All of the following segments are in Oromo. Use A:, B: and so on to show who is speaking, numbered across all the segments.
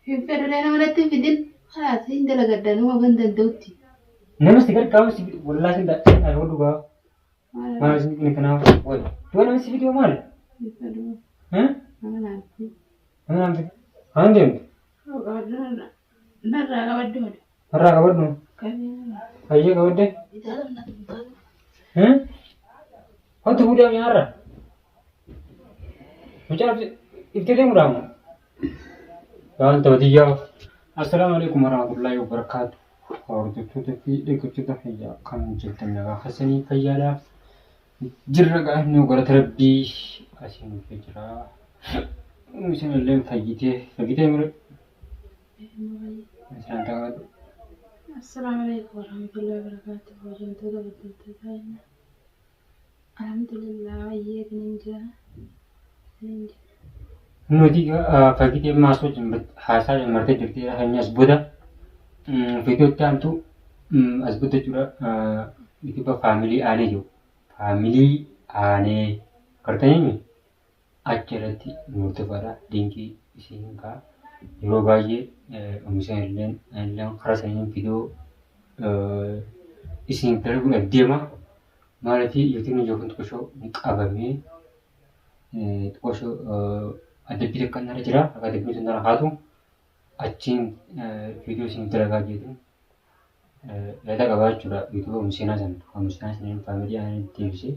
A: Hin fedhu nama natti hin fidin. Kalaas hin dalagadha numa gan danda'utti.
B: Nama si gargaaru si wallaa sin dhaadhuu dhugaa. Maal isin kun kanaaf wayi. Yoo namni si fidee maal?
A: Hin fedhu. Nama naaf fidi.
B: Nama naaf fidi. Haan deemtu?
A: Narraa qabadhu malee.
B: Narraa qabadhu. Hayyee qabadde. Hoti fuudhee mi'aarra. Mucaa iftee deemuudhaa moo? Waan ta'u Assalaamu alaikum warahmatullahi wabarakatuh. Hordoftoota fi dhaggeeffattoota fayyaa kan jirtan nagaa keessanii fayyaadha. Jirra gaafni galata rabbii asiin dhufee jira. Isin illee fayyitee fayyitee mire. Isaan ta'aa.
A: Assalaamu alaikum warahmatullahi wabarakatuh. Hojjattoota hordoftoota Alhamdulillah baay'ee isiniin jira. Isiniin jira.
B: Nuti fakkii maasoo haasaa jalmartee jirti keenyas booda viidiyootti aantu as booda jechuudha yuutuuba faamilii aanee jiru. Faamilii aanee gartanii achi irratti nu hordofaadha. Liinkii isiin ka'a. Yeroo baay'ee oomishan illee karaa saniin viidiyoo isin dalaguudhaaf deema. Maaliif yuutuubni yookiin xiqqoo ni qabamee xiqqoo adabbii takka irra jira. Akka adabbiin sun irra kaatu achiin viidiyoo isin dalagaa jeetu yaada qabaa jechuudha. Yuutuuba oomishinaa sana oomishinaa saniin faamilii aanee deebisee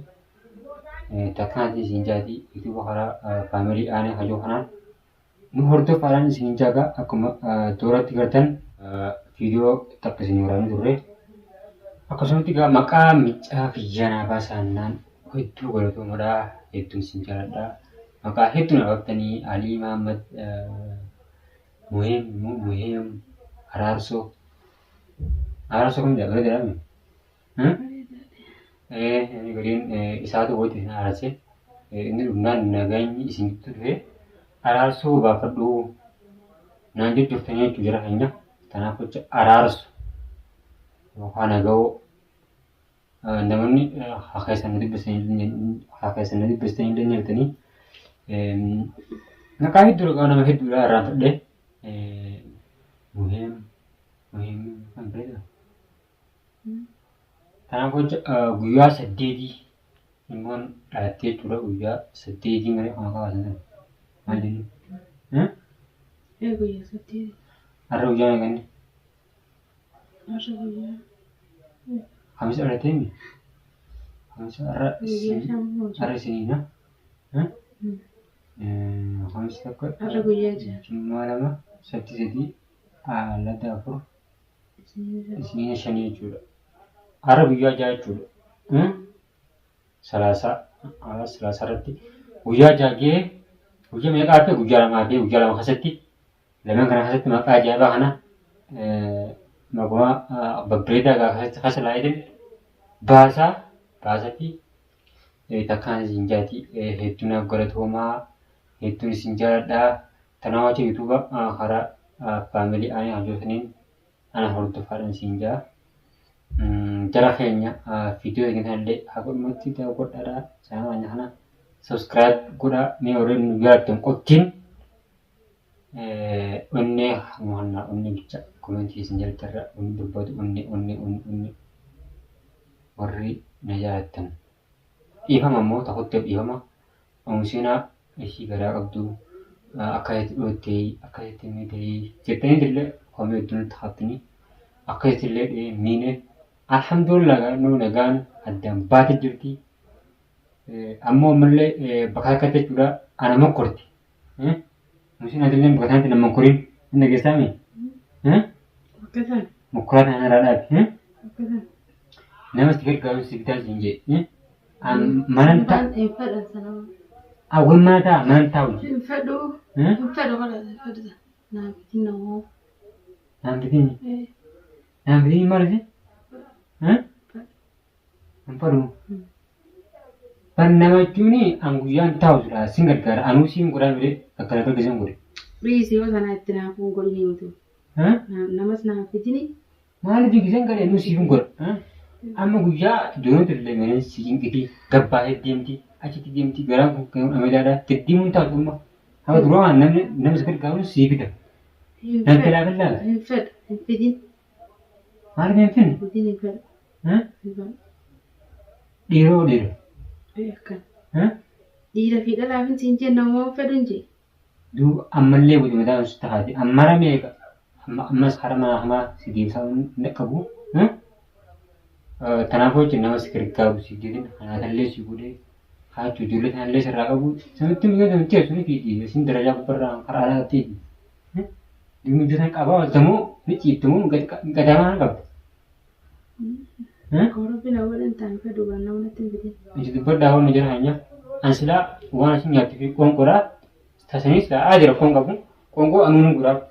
B: takkaan isin jaati yuutuuba karaa faamilii aanee hajoo kanaan nu hordofaadhaan isin jaagaa akkuma dooratti gartan viidiyoo takka isin waraabni turre. Akkasumatti egaa maqaa micaa kiyyaa naa baasaannaan hedduu galatoomadha. Hedduun isin jaaladha. Maqaa hedduu naa baaftanii Alii Mahammad Muheem Muheem Araarsoo. Araarsoo kam jedha bareedaadha mi? Inni gariin isaatu walitti isin araarsee inni dhumnaan nageenyi isin gidduu dhufee araarsoo baafadhu naan jejjoftanii jechuu jara keenya. Kanaaf jecha araarsu yookaan naga'oo namoonni haa keessan na dubbistanii illee ni jirtanii. Maqaa hedduu qaba nama hedduudha irraanfadhe. Muheem Muheem kan bareeda. Kanaaf jecha guyyaa saddeetii immoon dhalattee jechuudha guyyaa saddeetii malee kan maqaa baasan sana. Maal jennu?
A: Ee guyyaa saddeeti.
B: Har'a guyyaa meeqa inni?
A: Har'a guyyaa.
B: Kamisa dhalatee mi? Kamisa har'a
A: Guyyaa shan moo ja'a?
B: har'a isiniina. Kamisa tokko
A: Har'a guyyaa ja'a.
B: Jummaa lama sabti sadii alada afur isiniina shanii jechuudha. Har'a guyyaa ja'a jechuudha. Salaasaa salaasaa irratti guyyaa ja'a gahee guyyaa meeqa hafe guyyaa lama hafee guyyaa lama keessatti lamaan kana keessatti maqaa ajaa'ibaa kana maquma babbareedaa gaa keessatti keessa laayitin baasaa baasatii takkaan isin jaati hedduu naaf galatoomaa hedduun isin jaaladhaa tanaa wacha yuutuuba karaa faamilii aanee hojjetaniin ana hordofaadhaan isin jaa. Jara keenya viidiyoo keenya kanallee haga dhumatti daawwadhaadha. Chaanala keenya kana subscribe godhaa mee warreen nu jaalattan qoftiin onnee mo'annaa onnee bicha komentii isin jalatti irra onni barbaadu onnee onnee onnee onnee warri na jaalattan. Dhiifama immoo takutteef dhiifama Oomishina ishii garaa qabdu akkasitti dhoottee akkasitti miitee jettanii illee komii hedduu nutti kaaftanii akkasitti illee miine alhamdulillah nu nagaan addaan baate jirti. Ammoo ammallee bakka takkatti jechuudha ana mokkorti. Oomishina illee bakka sanatti na mokkoriin hin dhageessaami?
A: Bakka sana.
B: Mokkoraa kana irraa dhaabi.
A: Bakka sana.
B: Nama si gargaaru si bitaa siin jee. Manan ta'a.
A: Hin fedhan sana.
B: Awwan mana ta'a manan taa'u.
A: Hin fedhu. Hin fedhu kana hin fedhu. Naan bitin namoo.
B: Naan bitin. Naan bitin maal ishee? Hin fedhu. Bar nama jechuun an guyyaan taa'u jira sin gargaara anuu siin godhaa mire akka na gargaarsan godhe.
A: Dhiisi yoo sana itti naaf hin godhin himtu. Namas naaf fidini.
B: Maaliif giseen gadhee nu siif hin godha. Amma guyyaa ijoolleen illee maneen si cinqiti gabbaatee deemti achitti deemti garaan kun kan amedaadha deddeemuun taatu amma. Haga duraa waan namni nama si gargaaru sii fida.
A: Hin
B: Nan
A: fedhu.
B: filaafin laala.
A: Hin fedhu. Hin fidin.
B: Maaliif hin finne?
A: Fidin hin fedhu. Hin fedhu.
B: Dhiiroo dhiira.
A: Akkana. Dhiira fi dhalaafin siin jenna moo hin fedhu hin jee.
B: Duuba ammallee godhi mataa sitti haati. Ammara meeqa? Ammas hara mana hamaa si deebisaa hin dhaqqabu. Kanaafuu jechuun nama si gargaaru si jedhin kanaatallee si godhee haachuu ijoollee kanallee sirraa qabu. Samitti miyyoo samitti sun fiiti. Isin darajaa gubbarraa karaa alaa ta'eeti. Dhimmi iddoo sana qabaa ooltamoo ni ciiftamoo gadamaa qabda.
A: Korobbi na godhan ta'an fedhu kan nama natti hin fidin.
B: Inti dubbadhaa waan jira hanya. An silaa waan isin nyaattu fi qoonqoraa tasanis la'aa jira qoon qabu. Qoonqoo anuun guraaf.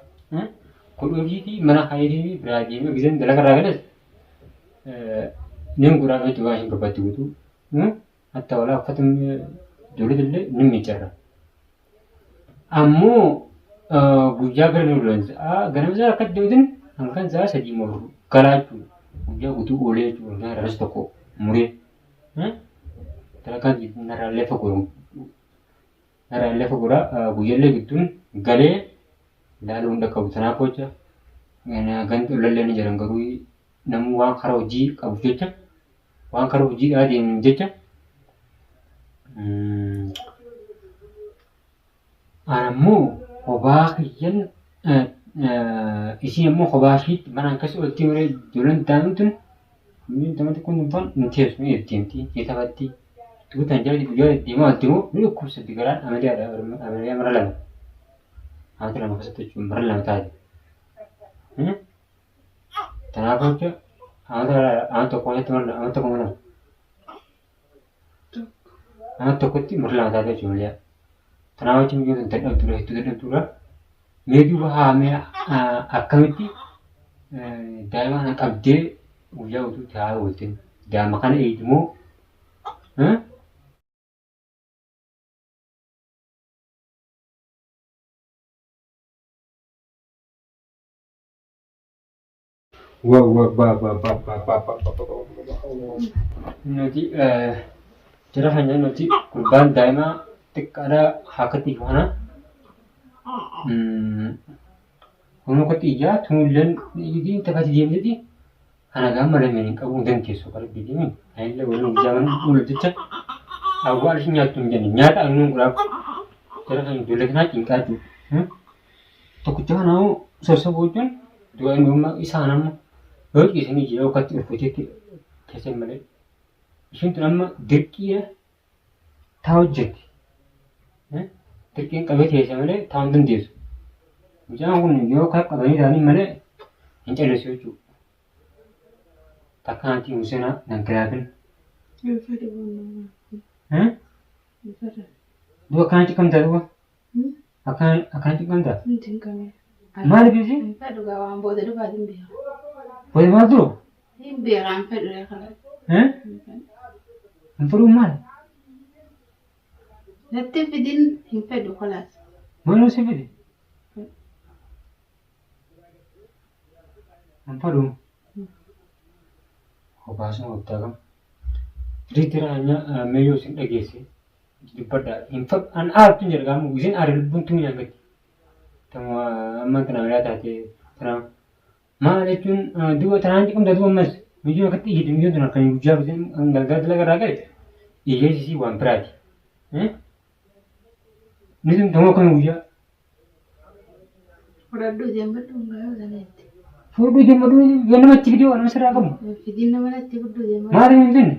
B: Kodhoofii fi mana kaayee fi biraa deemee giseen dalaga irraa galas nin guraaf jechuun waan isin barbaaddu guutuu. Hatta walaa uffata ijoollee illee ni miiccarra. Ammoo guyyaa bira ni oollan sa'a ganama sa'a akka deemtin halkan sa'a 3 moo galaa jechuudha. Guyyaa guutuu oolee jechuudha. Halkan irras tokko muree. Dalagaan narraa illee fagoo narraa illee fagoodha. Guyyaallee gidduun galee ilaaluu hin dhaqqabu. Kanaaf jecha gandi olallee ni jiran garuu namni waan karaa hojii qabuuf jecha waan karaa hojiidhaa deemuuf jecha An ammoo kophaa kiyyan isiin ammoo kophaa ishiitti mana akkas oltii malee ijoolleen taa'an tun nama xiqqoon tun faan hin teessu ni deemti ni taphatti. Tuutaan jalatti guyyaa deemaa olti immoo ni dhukkubsatti garaan amaliyaadha amaliyaa mara lama. Amata lama keessatti jechuun mara lama taate. Kanaafuu jecha amata amata tokko keessatti mara amata tokko mara lama. Nama tokkotti mara lama taatee jechuudha malee. Kanaaf jecha biyyoon sun dadhabduudha hedduu dadhabduudha. Mee duuba haamee akkamitti daa'ima kana qabdee guyyaa guutuu taa'aa ooltin. Daa'ima kana eegdi moo? Nuti jara keenya nuti gurbaan daa'imaa xiqqaadhaa haakatti kana humna kotti ijaa tuulleen idiin taphati deemteti kana gaama lameen hin qabu hin dandeessu qalbii deemin anillee waliin guyyaa mana oolu jecha awwaal ishii nyaattu hin jenne nyaata annuun guraaf jara keenya ijoollee kanaa cinqaa jechuudha. Tokkicha kana hoo sossobuu jechuun du'a inni amma isaan amma yoo ciisanii ija yoo akkatti ulfootetti keessan malee. Ishiin tun amma dirqiidha taa hojjetti. Dirqiin qabee teesse malee taa hin dandeessu. Mucaan kun yoo akka qabanii ta'anii malee hin callisu jechuudha. Takka anti Huseenaa nan kilaafin.
A: Hin fedhu waan Hin fedhu.
B: Du'a akkana ciqamta du'a. Akkana akkana cinqamta?
A: Hin cinqame.
B: Maaliif isi?
A: Hin fedhu gaa waan booda dhufaas hin beeku.
B: Booda maal duru?
A: Hin beekaa hin fedhu yaa kana.
B: Eh?
A: Hin fedhu.
B: Hin fedhu maal?
A: Natti fidin hin fedhu kolaas.
B: Maal si fide? Hin fedhu. Obaasuma guddaa kam? Riitira mee yoo isin dhageesse dubbadha. Hin fag an aartu hin jedha gaamu isin aare lubbuun tumi naan gadi. Tama amma tana malaa taate tana maal jechuun duuba tanaan ciqamta duuba ammas miyyuun akkatti iyyite miyyuun tun halkanii guyyaa biseen galgala dalaga irraa gale iyyeessi waan biraati. Ni tun tamoo akkamii guyyaa.
A: Fudhadhuu deemadhu gaayoo saneetti.
B: Fudhuu deemadhu yoo namatti fidee waan nama sirraa qabu.
A: Fidin nama natti fudhuu deemadhu.
B: Maal hin finne?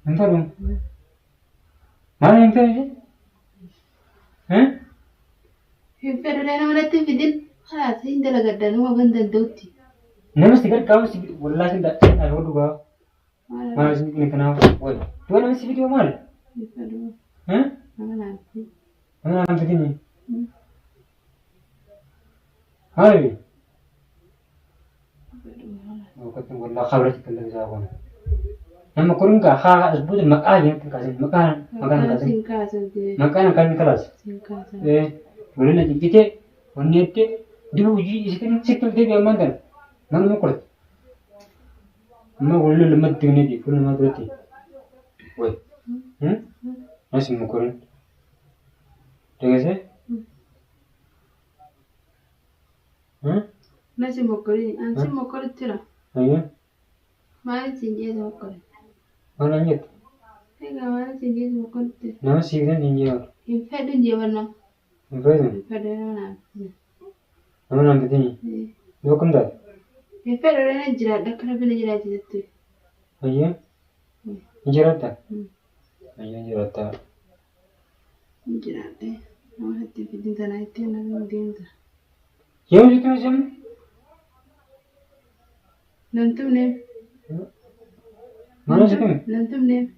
B: Hin fedhu. Maal hin fedhu?
A: Hin fedhu nama natti fidin. Kalaas hin dalagadda numa kan danda'utti.
B: Nama si gargaaru si wallaahi sin dhaabuu dhugaa. Maal isin kun kanaaf wayi. Du'a nama si fiduu maal?
A: Hin fedhu. Nama naan fidin.
B: Nama naan fidin. Maali? Wakati wallah khabarati kallan isaa kun. Nama kun gaa haa as booda maqaa jedhamtu kaasin maqaa maqaan kaasin
A: Sin kaasan jee.
B: maqaan kan kalaas.
A: Sin kaasan.
B: Eh waliin ciccite wanni jette duba hojii isitti sitti ol deebi'e ammaan tana manuma qorte. Amma waliin lamatti deemnee fuula namaa duratti. Way. Nas hin mukurin. Dhageessee?
A: Na si mokkorin. An si mokkoritti jira.
B: Ayyee.
A: Maaliif siin jee si mokkore?
B: Maal naan jette?
A: Egaa maaliif siin jee si mokkoritti jira?
B: Nama sii fidan siin jee bara.
A: Hin fedhu hin jee bar nama.
B: Hin fedhu.
A: Hin fedhu nama naan fidin.
B: Nama naan fidini. Yoo akkam taate?
A: Hin fedhu nan jiraadha akka rabbi na jiraachisetti.
B: Ayyee. Hin jiraattaa? Ayyee hin jiraattaa.
A: Hin jiraadhe. Nama sitti hin fidin tanaa ittiin namni hin deemta.
B: Yoo sitti misimne?
A: Nan tumneef.
B: Mana sitti hime?
A: Nan tumneef.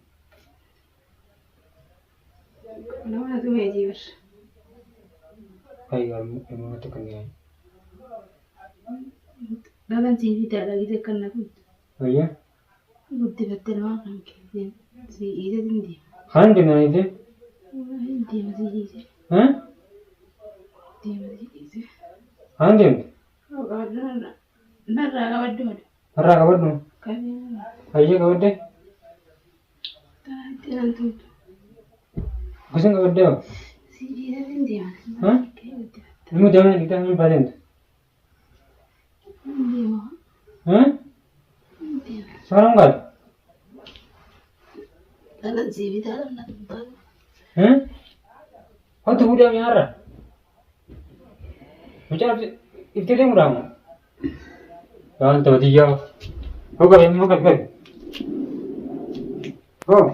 A: Nama na tumee jibar.
B: Ayyo ilmoo natti kan jiran.
A: Dhalan sii fidaadha gite kan na tumtu.
B: Ayyo.
A: Guddifatte ilmaan kan kee sii dhiisee hin deema.
B: Kan deemna dhiisee?
A: Hin deema sii dhiisee. Deema sii dhiisee.
B: Kan deemtu?
A: Narraa qabadhu malee.
B: Narraa qabadhu.
A: Qabee.
B: Ayyee qabadde.
A: Tanaa itti nan tumtu.
B: Gosin qabaddee hoo?
A: Sii dhiisee hin deema.
B: Ilmoo deemna dhiitaa hin baateemtu.
A: Hin deema. Hin deema.
B: Saalaan gaadhu.
A: Dhalan sii bitaa dhala tumtaa.
B: Hoti fuudhee mi'aarra. Mucaa iftee deemuudhaa moo? Waan ta'u xiyyaa. Hoo qabe immoo qabe qabe. Hoo.